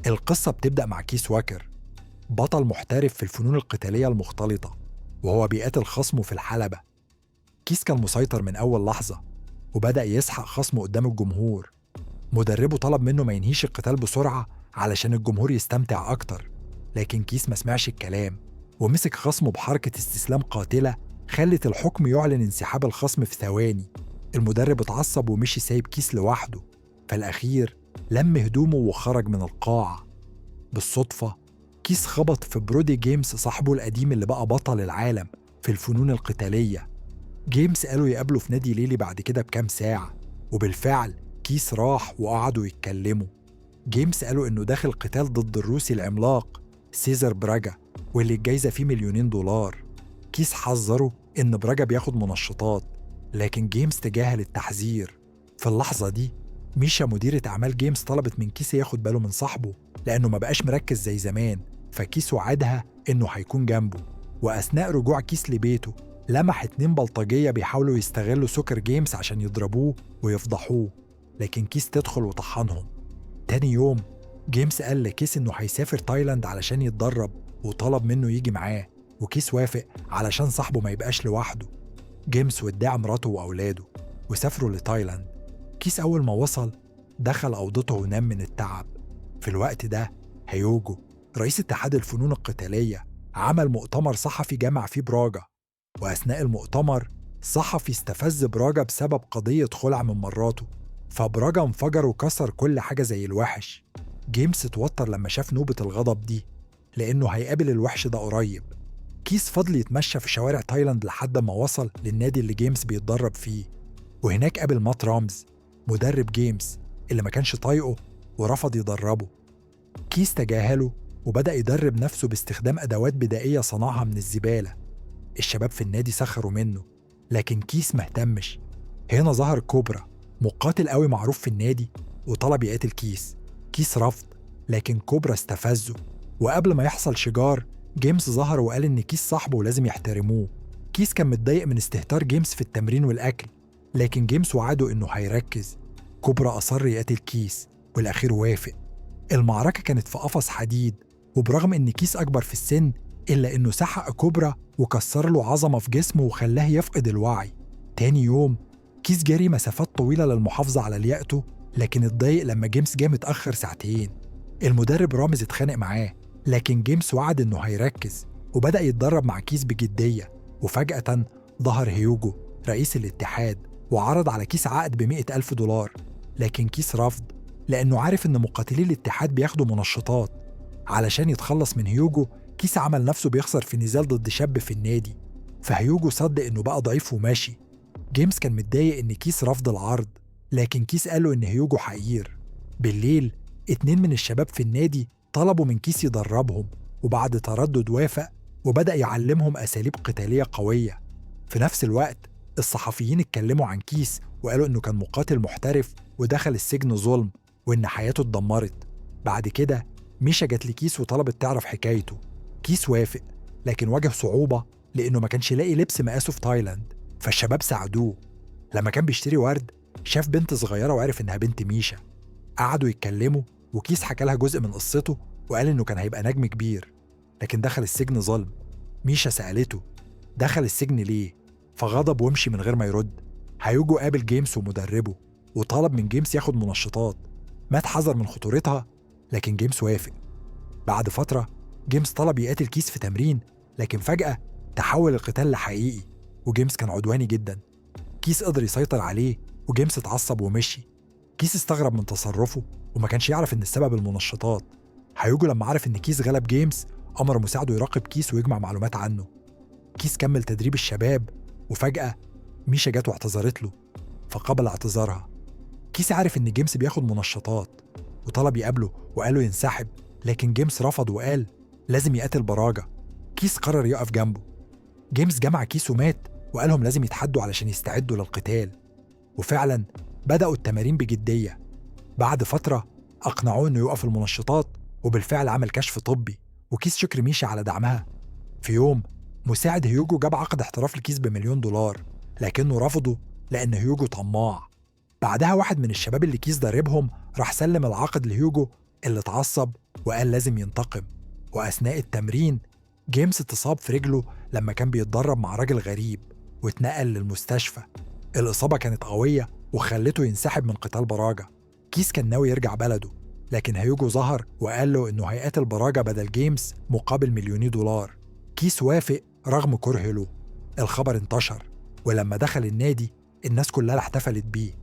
القصة بتبدأ مع كيس واكر، بطل محترف في الفنون القتالية المختلطة، وهو بيقاتل خصمه في الحلبة. كيس كان مسيطر من أول لحظة، وبدأ يسحق خصمه قدام الجمهور. مدربه طلب منه ما ينهيش القتال بسرعة علشان الجمهور يستمتع أكتر، لكن كيس ما سمعش الكلام ومسك خصمه بحركة استسلام قاتلة خلت الحكم يعلن انسحاب الخصم في ثواني. المدرب اتعصب ومشي سايب كيس لوحده. فالأخير لم هدومه وخرج من القاعة. بالصدفة كيس خبط في برودي جيمس صاحبه القديم اللي بقى بطل العالم في الفنون القتالية. جيمس قالوا يقابله في نادي ليلي بعد كده بكام ساعة، وبالفعل كيس راح وقعدوا يتكلموا. جيمس قالوا إنه داخل قتال ضد الروسي العملاق سيزر براجا، واللي الجايزة فيه $2,000,000. كيس حذره إن براجا بياخد منشطات، لكن جيمس تجاهل التحذير. في اللحظة دي ميشا مديرة أعمال جيمس طلبت من كيس ياخد باله من صاحبه لأنه ما بقاش مركز زي زمان، فكيس وعدها إنه هيكون جنبه. وأثناء رجوع كيس لبيته لمح 2 بلطجية بيحاولوا يستغلوا سكر جيمس عشان يضربوه ويفضحوه، لكن كيس تدخل وطحنهم. تاني يوم جيمس قال لكيس إنه هيسافر تايلاند علشان يتدرب، وطلب منه يجي معاه، وكيس وافق علشان صاحبه ما يبقاش لوحده. جيمس ودع مراته وأولاده وسافروا لتايلاند. كيس أول ما وصل دخل أوضته ونام من التعب. في الوقت ده هيوجو رئيس اتحاد الفنون القتالية عمل مؤتمر صحفي جمع فيه براجا، وأثناء المؤتمر صحفي استفز براجا بسبب قضية خلع من مراته، فبراجا انفجر وكسر كل حاجة زي الوحش. جيمس اتوتر لما شاف نوبة الغضب دي لأنه هيقابل الوحش ده قريب. كيس فضل يتمشى في شوارع تايلاند لحد ما وصل للنادي اللي جيمس بيتدرب فيه، وهناك قابل مات رامز مدرب جيمس اللي ما كانش طايقه ورفض يدربه. كيس تجاهله وبدأ يدرب نفسه باستخدام أدوات بدائية صنعها من الزبالة. الشباب في النادي سخروا منه، لكن كيس مهتمش. هنا ظهر كوبرا مقاتل قوي معروف في النادي وطلب يقاتل كيس. كيس رفض، لكن كوبرا استفزه، وقبل ما يحصل شجار جيمس ظهر وقال إن كيس صاحبه ولازم يحترموه. كيس كان متضايق من استهتار جيمس في التمرين والأكل، لكن جيمس وعده إنه هيركز. كوبرا أصر يقاتل كيس والأخير وافق. المعركة كانت في قفص حديد، وبرغم إن كيس أكبر في السن إلا إنه سحق كوبرا وكسر له عظمة في جسمه وخلاه يفقد الوعي. تاني يوم كيس جري مسافات طويلة للمحافظة على لياقته، لكن اتضايق لما جيمس جه متأخر ساعتين. المدرب رامز اتخانق معاه، لكن جيمس وعد إنه هيركز وبدأ يتدرب مع كيس بجدية. وفجأة ظهر هيوجو رئيس الاتحاد وعرض على كيس عقد $100,000، لكن كيس رفض لأنه عارف إن مقاتلي الاتحاد بياخدوا منشطات. علشان يتخلص من هيوجو كيس عمل نفسه بيخسر في نزال ضد شاب في النادي، فهيوجو صدق إنه بقى ضعيف وماشي. جيمس كان متضايق إن كيس رفض العرض، لكن كيس قاله إن هيوجو حقير. بالليل 2 من الشباب في النادي طلبوا من كيس يدربهم، وبعد تردد وافق وبدأ يعلمهم أساليب قتالية قوية. في نفس الوقت الصحفيين اتكلموا عن كيس وقالوا إنه كان مقاتل محترف ودخل السجن ظلم وإن حياته اتدمرت. بعد كده ميشا جت لكيس وطلبت تعرف حكايته. كيس وافق، لكن واجه صعوبة لأنه ما كانش لاقي لبس مقاسه في تايلاند، فالشباب ساعدوه. لما كان بيشتري ورد شاف بنت صغيرة وعرف إنها بنت ميشا. قعدوا يتكلموا وكيس حكى لها جزء من قصته وقال إنه كان هيبقى نجم كبير، لكن دخل السجن ظلم. ميشا سألته دخل السجن ليه؟ فغضب ومشي من غير ما يرد. هيوجو قابل جيمس ومدربه وطلب من جيمس ياخد منشطات. مات حذر من خطورتها، لكن جيمس وافق. بعد فترة جيمس طلب يقاتل كيس في تمرين، لكن فجأة تحول القتال لحقيقي وجيمس كان عدواني جدا. كيس قدر يسيطر عليه وجيمس اتعصب ومشي. كيس استغرب من تصرفه وما كانش يعرف إن السبب المنشطات. هيوجو لما عرف إن كيس غلب جيمس أمر مساعده يراقب كيس ويجمع معلومات عنه. كيس كمل تدريب الشباب، وفجأة ميشا جت واعتذرت له فقبل اعتذارها. كيس عارف إن جيمس بياخد منشطات وطلب يقابله وقاله ينسحب، لكن جيمس رفض وقال لازم يقاتل براجا. كيس قرر يقف جنبه. جيمس جمع كيس ومات وقالهم لازم يتحدوا علشان يستعدوا للقتال، وفعلا بدأوا التمارين بجدية. بعد فترة أقنعوه إنه يوقف المنشطات، وبالفعل عمل كشف طبي، وكيس شكر ميشا على دعمها. في يوم مساعد هيوجو جاب عقد احتراف لكيس $1,000,000، لكنه رفضه لأن هيوجو طماع. بعدها واحد من الشباب اللي كيس دربهم راح سلم العقد لهيوجو اللي اتعصب وقال لازم ينتقم. وأثناء التمرين جيمس اتصاب في رجله لما كان بيتدرب مع راجل غريب واتنقل للمستشفى. الإصابة كانت قوية وخلته ينسحب من قتال براجا. كيس كان ناوي يرجع بلده، لكن هيوجو ظهر وقال له إنه هيقاتل براجا بدل جيمس مقابل 2 مليون دولار. كيس وافق رغم كرهه له. الخبر انتشر، ولما دخل النادي الناس كلها احتفلت بيه،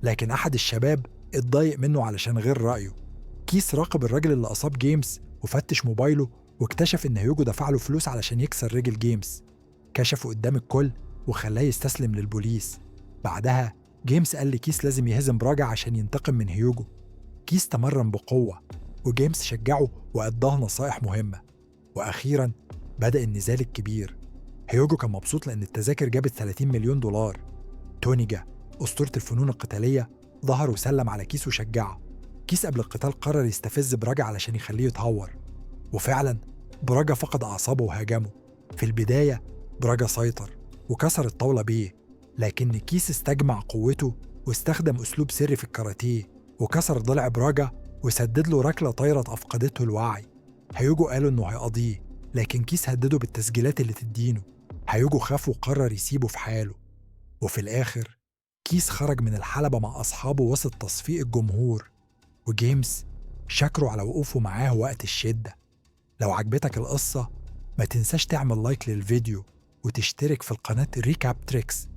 لكن أحد الشباب اتضايق منه علشان غير رأيه. كيس راقب الراجل اللي أصاب جيمس وفتش موبايله، واكتشف إن هيوجو دفع له فلوس علشان يكسر رجل جيمس. كشفه قدام الكل وخلاه يستسلم للبوليس. بعدها جيمس قال لكيس لازم يهزم براجا عشان ينتقم من هيوجو. كيس تمرن بقوة، وجيمس شجعه وأداه نصائح مهمة. وأخيرا بدأ النزال الكبير. هيوجو كان مبسوط لأن التذاكر جابت 30 مليون دولار. توني جا، أسطورة الفنون القتالية، ظهر وسلم على كيس وشجعه. كيس قبل القتال قرر يستفز براجا علشان يخليه يتهور، وفعلا براجا فقد أعصابه وهاجمه. في البداية براجا سيطر وكسر الطاولة بيه، لكن كيس استجمع قوته واستخدم أسلوب سري في الكاراتيه وكسر ضلع براجا وسدد له ركلة طايرة أفقدته الوعي. هيوجو قالوا إنه هيقاضيه، لكن كيس هدده بالتسجيلات اللي تدينه. هيوجو خاف وقرر يسيبه في حاله. وفي الآخر كيس خرج من الحلبة مع أصحابه وسط تصفيق الجمهور، وجيمس شكره على وقوفه معاه وقت الشدة. لو عجبتك القصة ما تنساش تعمل like للفيديو وتشترك في القناة Recap Tricks.